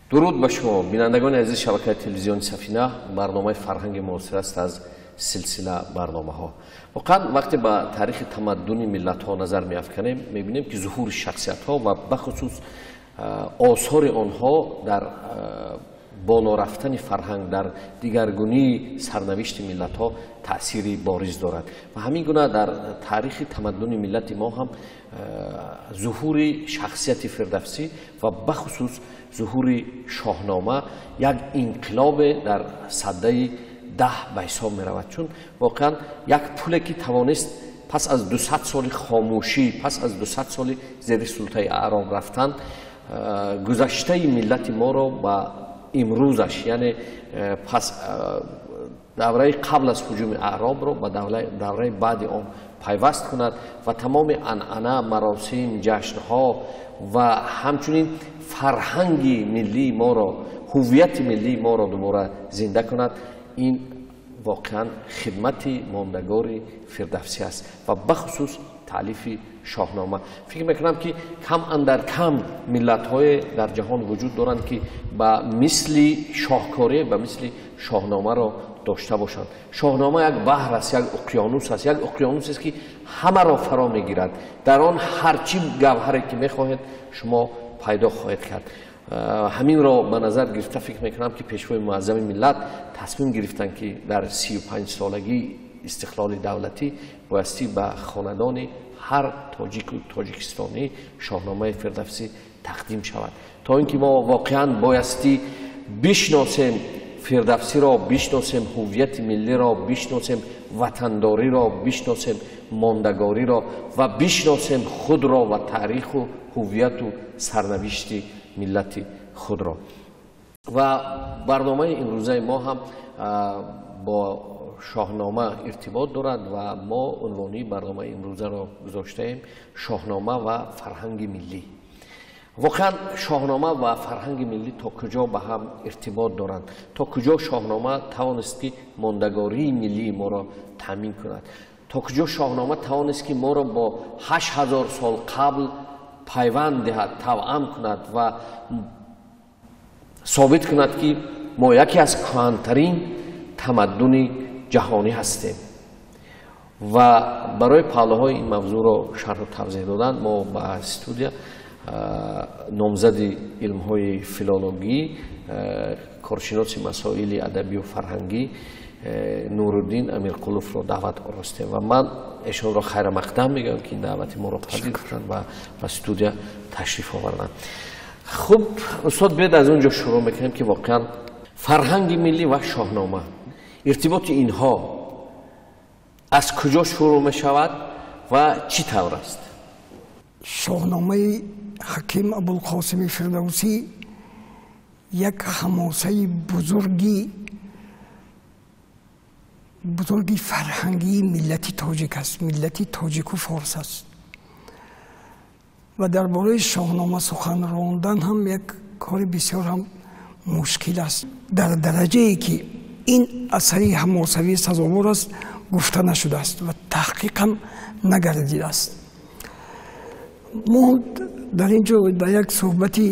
Дуруд ба шумо, бинандагони азизи шабакаи телевизиони Сафина. Барномаи фарҳанги муосир аст аз силсила барномаҳо. Воқеан, вақте ба таърихи тамаддуни миллатҳо назар меафканем, мебинем, ки зуҳури шахсиятҳо ва бахусус осори онҳо дар боло рафтани фарҳанг, дар дигаргунии сарнавишти миллатҳо таъсири бориз дорад. Ва ҳамин гуна дар таърихи тамаддуни миллати мо ҳам зуҳури шахсияти Фирдавсӣ ва бахусус зуҳури Шоҳнома як инқилобе дар садаи 10 ба ҳисоб меравад, чун воқеан як пуле ки тавонист пас аз 200 соли хомӯшӣ, пас аз 200 соли зери султаи аъроб рафтан, гузаштаи миллати моро ба имрӯзаш, яъне пас давраи қабл аз ҳуҷуми аъробро ба давраи баъди он пайваст кунад ва тамоми анъана, маросим, ҷашнҳо ва ҳамчунин фарҳанги миллии моро, ҳуввияти миллии моро дубора зинда кунад. Ин воқеан хидмати мондагори Фирдавсӣ аст ва бахусус таълифи Шоҳнома. Фикр мекунам, ки кам андар кам миллатҳое дар ҷаҳон вуҷуд доранд, ки ба мисли шоҳкорӣ, ба мисли Шоҳномаро дошта бошанд. Шоҳнома як баҳр аст, як уқёнус аст, як уқёнус аст, ки ҳамаро фаро мегирад. Дар он ҳарчи гавҳаре ки мехоҳед, шумо пайдо хоҳед кард. Ҳаминро ба назар гирифта, фикр мекунам, ки пешвои муаззами миллат тасмим гирифтанд, ки дар 35-солагии истиқлоли давлатӣ боястӣ ба хонадони ҳар тоҷику тоҷикистонӣ Шоҳномаи Фирдавсӣ тақдим шавад, то ин ки мо воқеан боястӣ бишносем Фирдавсиро, бишносем ҳуввияти миллиро, бишносем ватандориро, бишносем мондагориро ва бишносем худро ва таъриху ҳуввияту сарнавишти миллати худро. Ва барномаи имрӯзаи мо ҳам бо Шоҳнома иртибот дорад ва мо унвони барномаи имрӯзаро гузоштаем «Шоҳнома ва фарҳанги миллӣ». Воқеан, Шоҳнома ва фарҳанги миллӣ то куҷо ба ҳам иртибот доранд? То куҷо Шоҳнома тавонист, ки мондагории миллии моро таъмин кунад? То куҷо Шоҳнома тавонист, ки моро бо 8000 сол қабл пайванд диҳад, тавъам кунад ва собит кунад, ки мо яке аз кӯҳантарин тамаддуни ҷаҳонӣ ҳастем? Ва барои паҳлӯҳои ин мавзӯъро шарҳу тавзеҳ додан мо ба студия номзади илмҳои филологӣ, коршиноси масоили адабию фарҳангӣ Нуруддин Амирқуловро даъват оростем ва ман эшонро хайрамақдам мегӯям, ки ин даъвати моро пазируфтанд ва ба студия ташриф оварданд. Хуб, устод, биёед, аз он ҷо шурӯъ мекунем, ки воқеан фарҳанги миллӣ ва Шоҳнома, иртиботи инҳо аз куҷо шурӯъ мешавад ва чӣ тавр аст? Шоҳномаи ҳаким Абулқосими Фирдавсӣ як ҳамосаи бузурги фарҳангии миллати тоҷик аст, миллати тоҷику форс аст. Ва дар бораи Шоҳнома сухан рондан ҳам як кори бисёр ҳам мушкил аст. Дар дараҷае ки ин асари ҳамосавӣ сазовор аст, гуфта нашудааст ва таҳқиқам нагардидааст. Мо дар ин ҷо дар як суҳбати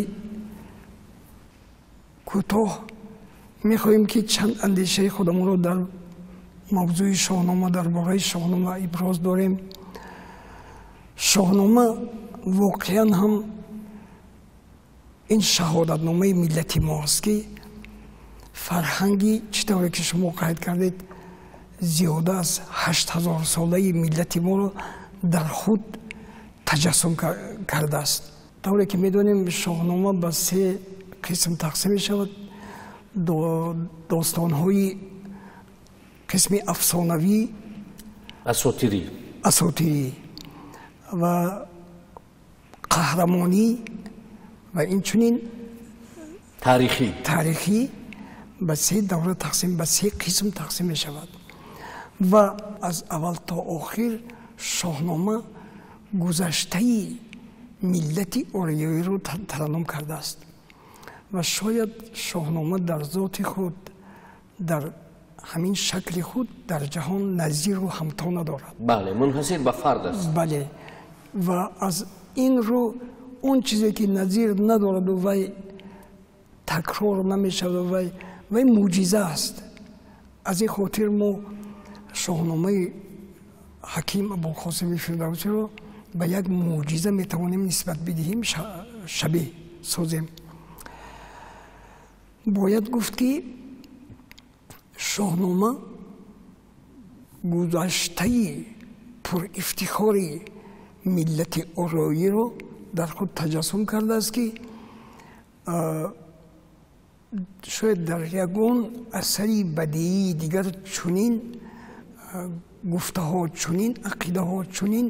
кӯтоҳ мехоҳем, ки чанд андешаи худамонро дар мавзӯи Шоҳнома, дар бораи Шоҳнома иброз дорем. Шоҳнома воқеан ҳам ин шаҳодатномаи миллати мо аст, ки фарҳанги, чӣ тавре ки шумо қайд кардед, зиёда аз 8000-солаи миллати моро дар худ таҷассум кардааст. Тавре ки медонем, Шоҳнома ба се қисм тақсим мешавад: достонҳои қисми афсонавӣ, асотирӣ, асотирӣ ва қаҳрамонӣ ва инчунин таърихӣ. Таърихӣ. Ба се давра тақсим, ба се қисм тақсим мешавад ва аз аввал то охир Шоҳнома гузаштаи миллати ориёиро тараннум кардааст. Ва шояд Шоҳнома дар зоти худ, дар ҳамин шакли худ дар ҷаҳон назиру ҳамто надорад. Бале, мунҳасир ба фард аст. Бале, ва аз ин рӯ он чизе ки назир надораду вай такрор намешавад, вай мӯъҷиза аст. Аз ин хотир мо Шоҳномаи Ҳаким Абулқосими Фирдавсиро ба як мӯъҷиза метавонем нисбат бидиҳем, шабеҳ созем. Бояд гуфт, ки Шоҳнома гузаштаи пурифтихори миллати ороиро дар худ таҷассум кардааст, ки шояд дар ягон асари бадиии дигар чунин гуфтаҳо, чунин ақидаҳо, чунин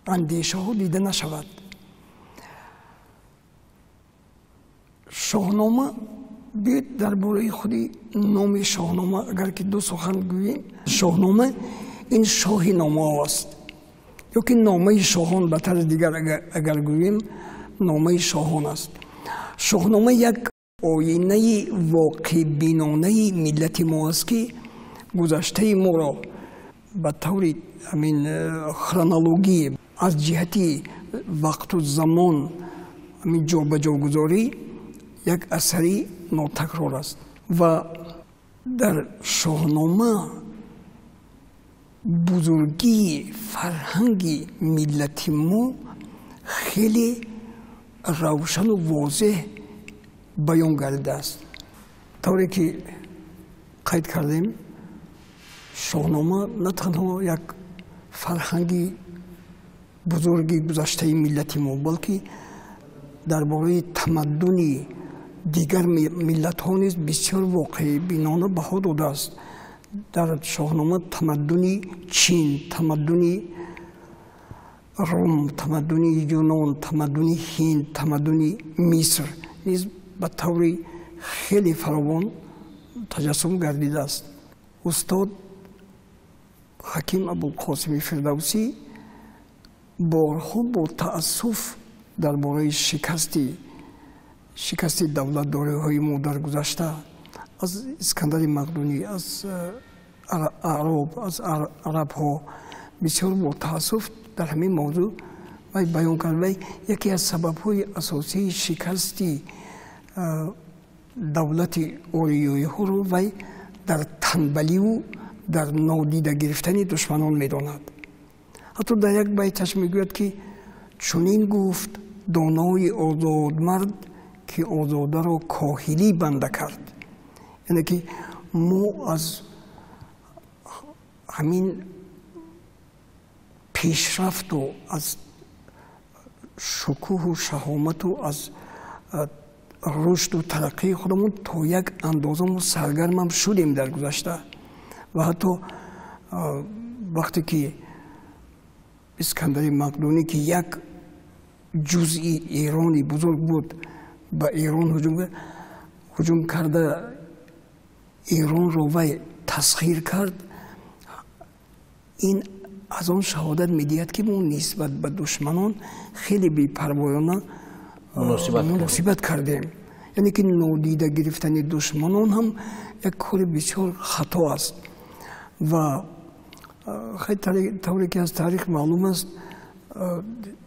андешаҳо дида нашавад. Шоҳнома, биёед дар бораи худи номи Шоҳнома агар ки ду сухан гӯем. Шоҳнома ин шоҳи номаҳо аст, ё ки номаи шоҳон, ба тарзи дигар агар гӯем, номаи шоҳон аст. Шоҳнома як оинаи воқеъбинонаи миллати мо аст, ки гузаштаи моро ба таври ҳамин хронологӣ, аз ҷиҳати вақту замон ҳамин ҷобаҷогузорӣ як асари нотакрор аст. Ва дар Шоҳнома бузургии фарҳанги миллати мо хеле равшану возеҳ баён гардидааст. Тавре ки қайд кардем, Шоҳнома на танҳо як фарҳанги бузурги гузаштаи миллати мо, балки дар бораи тамаддуни дигар миллатҳо низ бисёр воқеъбинона баҳо додааст. Дар Шоҳнома тамаддуни Чин, тамаддуни Рум, тамаддуни Юнон, тамаддуни Ҳинд, тамаддуни Миср низ ба таври хеле фаровон таҷассум гардидааст. Устод Ҳаким Абулқосими Фирдавсӣ борҳо бо таассуф дар бораи шикасти давлатдориҳои мо дар гузашта аз Искандари Мақдунӣ, аз аъроб, аз арабҳо бисёр бо таассуф дар ҳамин мавзӯъ вай баён кард. Вай яке аз сабабҳои асосии шикасти давлати ориёиҳоро вай дар танбаливу дар нодида гирифтани душманон медонад. Ҳатто дар як байташ мегӯяд, ки чунин гуфт донои озодмард, ки озодаро коҳилӣ банда кард. Яъне ки мо аз ҳамин пешрафту аз шукӯҳу шаҳомату аз рушду тараққии худамон то як андоза мо саргармам шудем дар гузашта. Ва ҳатто вақте ки Искандари Мақдунӣ, ки як ҷузъи Эрони бузург буд, ба Эрон ҳуҷум карда Эронро вай тасхир кард, ин аз он шаҳодат медиҳад, ки мо нисбат ба душманон хеле бепарвоёна муносибат кардем. Яъне ки нодида гирифтани душманон ҳам як кори бисёр хато аст. Ва тавре ки аз таърих маълум аст,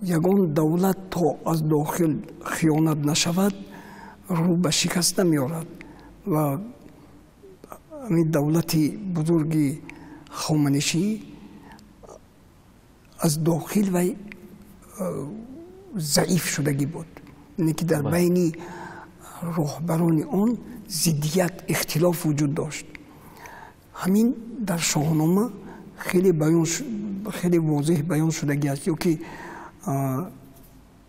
ягон давлат то аз дохил хиёнат нашавад, рӯ ба шикаст намеорад. Ва ҳамин давлати бузурги Хоманишӣ аз дохил вай заиф шудагӣ буд, яъне ки дар байни роҳбарони он зиддият, ихтилоф вуҷуд дошт. Ҳамин дар Шоҳнома хеле возеҳ баён шудагӣ аст, ё ки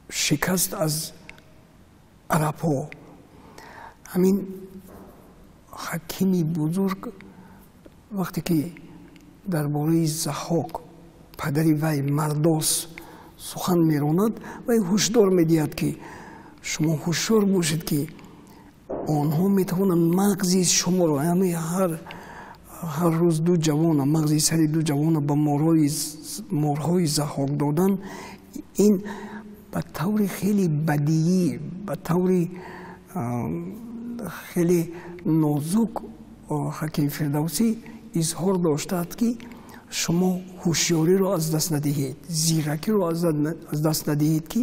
шикаст аз арабҳо. Ҳамин ҳакими бузург вақте ки дар бораи Заҳҳок, падари вай Мардос, сухан меронад, вай ҳушдор медиҳад, ки шумо ҳушёр бошед, ки онҳо метавонанд мағзи шуморо, ҳамин ҳар рӯз ду ҷавона, мағзи сари ду ҷавона ба морҳои Заҳҳок додан, ин ба таври хеле бадиӣ, ба таври хеле нозук Ҳаким Фирдавсӣ изҳор доштааст, ки шумо ҳушёриро аз даст надиҳед, зиракиро аз даст надиҳед, ки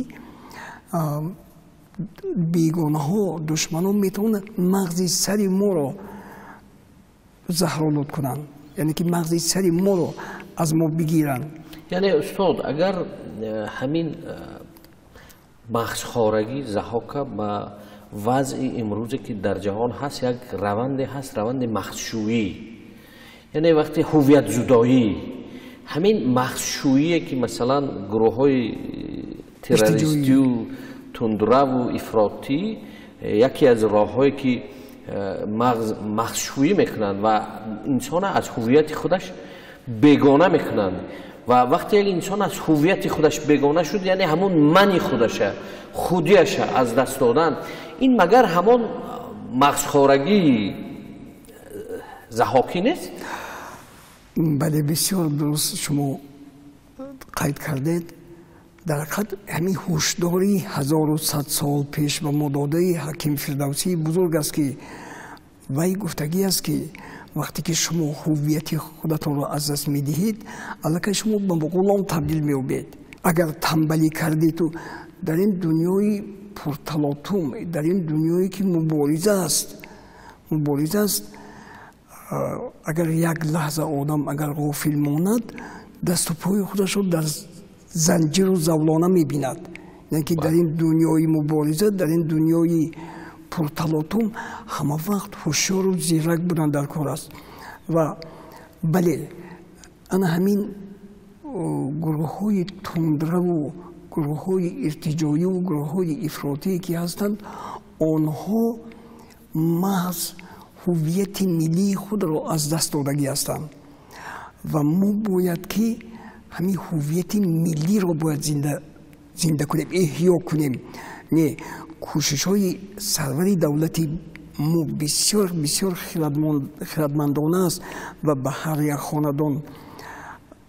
Бегонаҳо, душманон метавонанд мағзи сари моро заҳролуд кунанд, яъне ки мағзи сари моро аз мо бигиранд. Яъне устод, агар ҳамин мағзхорагӣ Заҳока ба вазъи имрӯзе ки дар ҷаҳон ҳаст, як раванде ҳаст, раванди мағзшӯӣ, яъне вақте ҳувиятзудоӣ, ҳамин мағзшӯие ки масалан гурӯҳҳои террористию тундраву ифротӣ яке аз роҳҳое ки мағзшӯӣ мекунанд ва инсона аз ҳувияти худаш бегона мекунанд. Ва вақте як инсон аз ҳувияти худаш бегона шуд, яъне ҳамон мани худаша, худияша аз даст додан, ин магар ҳамон мағзхорагии Заҳокӣ нест? Бале, бисёр дуруст шумо қайд кардед. Дар ҳақиқат ҳамин ҳушдори 1100 сол пеш ба мо додаи ҳаким Фирдавсии бузург аст, ки вай гуфтагӣ аст, ки вақте ки шумо ҳувияти худатонро аз даст медиҳед, аллакай шумо ба ғулом табдил меёбед. Агар тамбалӣ кардед, дар ин дунёи пурталотум, дар ин дунёе ки мубориза аст, мубориза аст, агар як лаҳза одам агар ғофил монад, дасту пои худашро дар занҷиру завлона мебинад. Яъне ки дар ин дунёи мубориза, дар ин дунёи пурталотум ҳама вақт ҳушёру зирак будан дар кор аст. Ва бале, ана ҳамин гурӯҳҳои тундраву гурӯҳҳои иртиҷоию гурӯҳҳои ифротие ки ҳастанд, онҳо маҳз ҳувияти миллии худро аз даст додагӣ ҳастанд. Ва мо бояд ки ҳамин ҳувияти миллиро бояд зинда кунем, эҳё кунем. Не, кӯшишҳои сарвари давлати мо бисёр бисёр хирадмандона аст ва ба ҳар як хонадон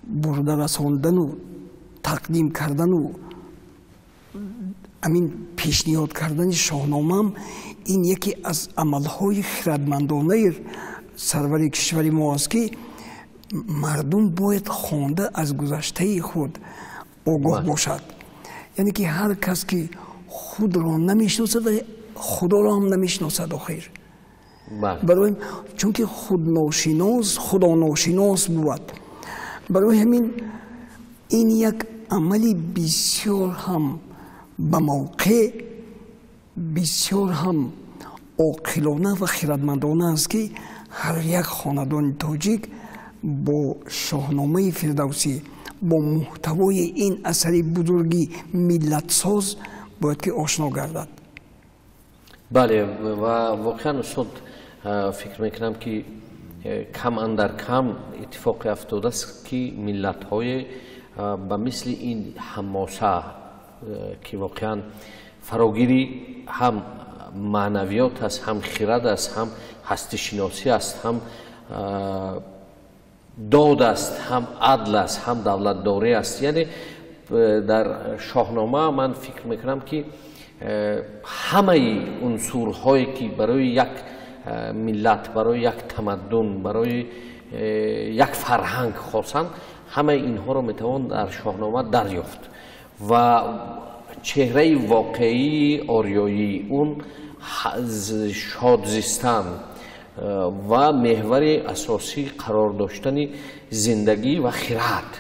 бурда расондану тақдим кардану ҳамин пешниҳод кардани Шоҳномаам ин яке аз амалҳои хирадмандонаи сарвари кишвари мо аст, ки мардум бояд хонда аз гузаштаи худ огоҳ бошад. Яъне ки ҳар кас ки худро намешиносад, худоро ҳам намешиносад охир. Барои чунки худношинос худоношинос бувад. Барои ҳамин ин як амали бисёр ҳам ба мавқеъ, бисёр ҳам оқилона ва хирадмандона аст, ки ҳар як хонадони тоҷик бо Шоҳномаи Фирдавсӣ, бо муҳтавои ин асари бузурги миллатсоз бояд ки ошно гардад. Бале, ва воқеан устод, фикр мекунам ки кам андар кам иттифоқе афтодааст, ки миллатҳое ба мисли ин ҳамоса, ки воқеан фарогири ҳам маънавиёт аст, ҳам хирад аст, ҳам ҳастишиносӣ аст, ҳам дод аст, ҳам адл аст, ҳам давлатдорӣ аст. Яъне дар Шоҳнома ман фикр мекунам, ки ҳамаи унсурҳое ки барои як миллат, барои як тамаддун, барои як фарҳанг хосанд, ҳамаи инҳоро метавон дар Шоҳнома дарёфт. Ва чеҳраи воқеии ориёӣ, он шодзистан ва меҳвари асосӣ қарор доштани зиндагӣ ва хирад,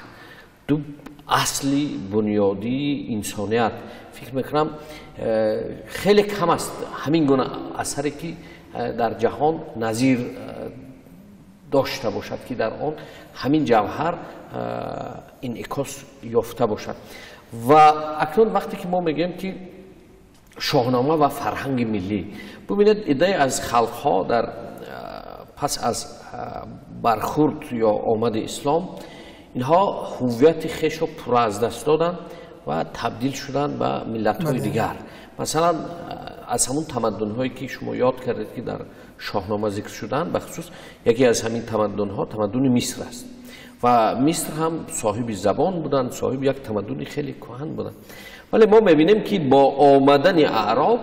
ду асли бунёдии инсоният, фикр мекунам хеле кам аст ҳамин гуна асаре ки дар ҷаҳон назир дошта бошад, ки дар он ҳамин ҷавҳар инъикос ёфта бошад. Ва акнун вақте ки мо мегӯем ки Шоҳнома ва фарҳанги миллӣ, бубинед, иддае аз халқҳо дар пас аз бархурд ё омади ислом инҳо ҳувияти хешро пурра аз даст доданд ва табдил шуданд ба миллатҳои дигар. Масалан, аз ҳамун тамаддунҳое ки шумо ёд кардед, ки дар Шоҳнома зикр шуданд, бахусус яке аз ҳамин тамаддунҳо тамаддуни Миср аст. Ва Миср ҳам соҳиби забон буданд, соҳиби як тамаддуни хеле кӯҳан буданд. Вале мо мебинем, ки бо омадани аъроб,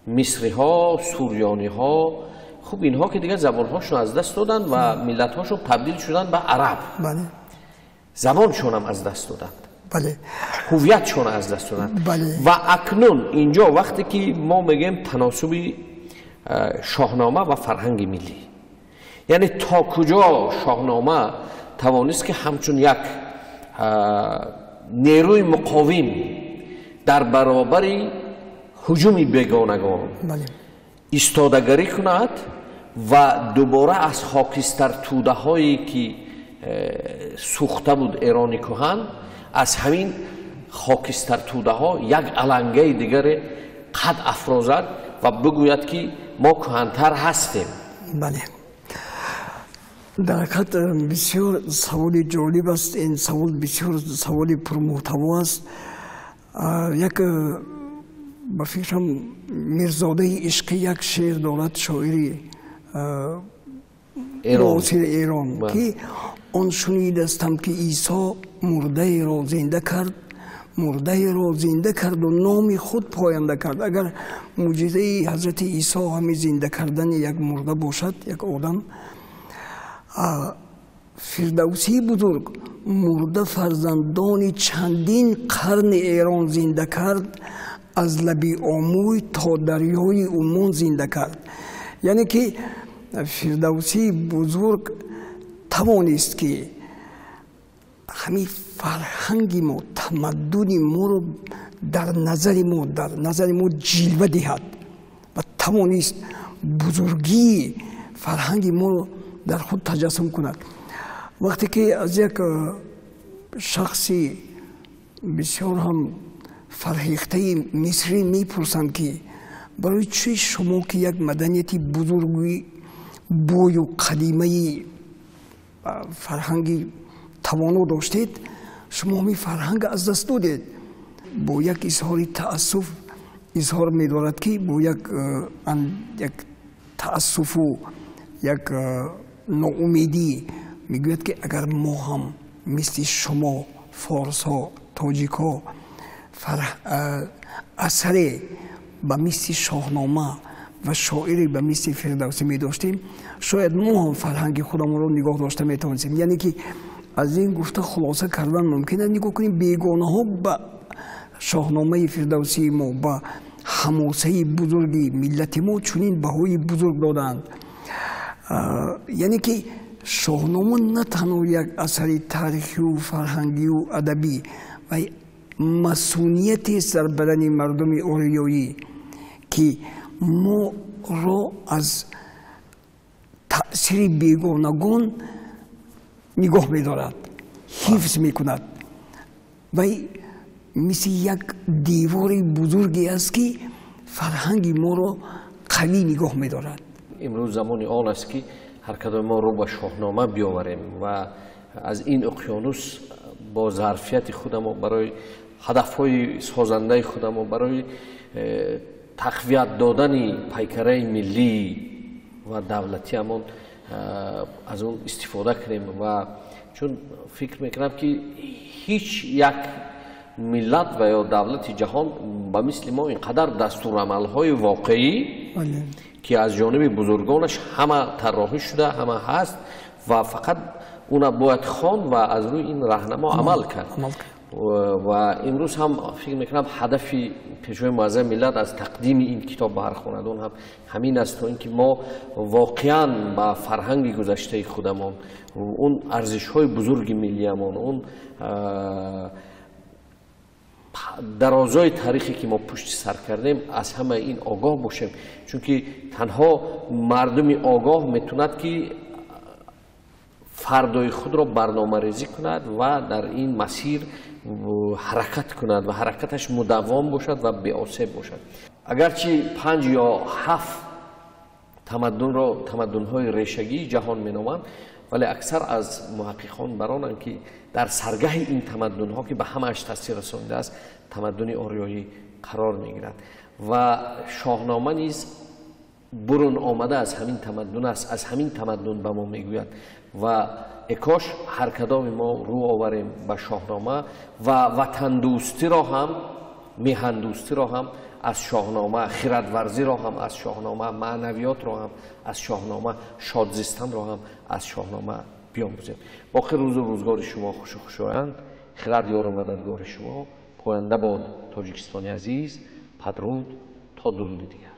мисриҳо, сурёниҳо, хуб инҳо ки дигар забонҳошон аз даст доданд ва миллатҳошон табдил шуданд ба араб, забоншонам аз даст доданд. ҳувиятшон аз даст доданд. Ва акнун инҷо вақте ки мо мегӯем таносуби шоҳнома ва фарҳанги миллӣ, яъне то куҷо шоҳнома тавонист ки ҳамчун як нерӯи муқовим дар баробари ҳуҷуми бегонагон истодагарӣ кунад ва дубора аз хокистар тӯдаҳое ки сӯхта буд эрони кӯҳан, аз ҳамин хокистар тӯдаҳо як алангаи дигаре қад афрозад ва бигӯяд ки мо кӯҳантар ҳастем. Бале, дар ҳақиқат бисёр саволи ҷолиб аст. Ин савол бисёр саволи пурмуҳтаво аст. Як ба фикрам Мирзодаи Ишқӣ як шеър дорад, шоири муосири Эрон, ки он шунидастам ки Исо мурдаеро зинда кард, мурдаеро зинда карду номи худ поянда кард. Агар мӯъҷизаи ҳазрати Исо ҳамин зинда кардани як мурда бошад, як одам, Фирдавсии бузург мурда фарзандони чандин қарни Эрон зинда кард, аз лаби Омӯй то дарёи Уммон зинда кард. Яъне ки Фирдавсии бузург тавонист ки ҳамин фарҳанги мо, тамаддуни моро дар назари мо ҷилва диҳад ва тавонист бузургии фарҳанги моро дар худ таҷассум кунад. Вақте ки аз як шахси бисёр ҳам фарҳехтаи мисрӣ мепурсанд ки барои чӣ шумо ки як маданияти бузурги бою қадимаи фарҳанги тавоно доштед, шумо ҳамин фарҳанг аз даст додед, бо як изҳори таассуф изҳор медорад ки бо як таассуфу як ноумедӣ мегӯяд ки агар мо ҳам мисли шумо форсҳо, тоҷикҳо асаре ба мисли Шоҳнома ва шоире ба мисли Фирдавсӣ медоштем, шояд мо ҳам фарҳанги худамонро нигоҳ дошта метавонистем. Яъне ки аз ин гуфта хулоса кардан мумкин аст. Нигоҳ кунем, бегонаҳо ба Шоҳномаи Фирдавсии мо, ба ҳамосаи бузурги миллати мо чунин баҳои бузург доданд. Яъне ки Шоҳнома на танҳо як асари таърихию фарҳангию адабӣ ва масунияте дар бадани мардуми ориёӣ ки моро аз таъсири бегонагон нигоҳ медорад, ҳифз мекунад ва мисли як девори бузурге аст ки фарҳанги моро қавӣ нигоҳ медорад. Имрӯз замони он аст ки ҳар кадоми мо рӯ ба Шоҳнома биёварем ва аз ин уқёнус бо зарфияти худамо барои ҳадафҳои созандаи худамо, барои тақвият додани пайкараи миллӣ ва давлатиамон аз он истифода кунем. Ва чун фикр мекунам ки ҳеҷ як миллат ва ё давлати ҷаҳон ба мисли мо ин қадар дастурамалҳои воқеӣ ки аз ҷониби бузургонаш ҳама тарроҳӣ шуда, ҳама ҳаст ва фақат уна бояд хонд ва аз рӯи ин раҳнамо амал кард. Ва имрӯз ҳам фикр мекунам ҳадафи пешвои муаззами миллат аз тақдими ин китоб ба ҳар хонадон ҳам ҳамин аст, то ин ки мо воқеан ба фарҳанги гузаштаи худамон, он арзишҳои бузурги миллиямон, он дарозои таърихе ки мо пушти сар кардем, аз ҳамаи ин огоҳ бошем. Чунки танҳо мардуми огоҳ метавонад ки фардои худро барномарезӣ кунад ва дар ин масир ҳаракат кунад ва ҳаракаташ мудаввом бошад ва беосеб бошад. Агарчи 5 ё 7 тамаддунро тамаддунҳои решагии ҷаҳон меноманд, вале аксар аз муҳаққиқон баронанд ки дар саргаҳи ин тамаддунҳо ки ба ҳамааш таъсир расонидааст, тамаддуни ориёӣ қарор мегирад ва Шоҳнома низ бурун омада аз ҳамин тамаддун аст, аз ҳамин тамаддун ба мо мегӯяд. Ва экош ҳар кадоми мо рӯ оварем ба Шоҳнома ва ватандӯстиро ҳам, меҳандӯстиро ҳам аз Шоҳнома, хирадварзиро ҳам аз Шоҳнома, маънавиётро ҳам аз Шоҳнома, шодзистанро ҳам аз Шоҳнома биомӯзем. Боқӣ рӯзу рӯзгори шумо хушу хушоянд. Хирад ёру мададгори шумо. Поянда бод Тоҷикистони азиз. Падруд то дуруди дигар.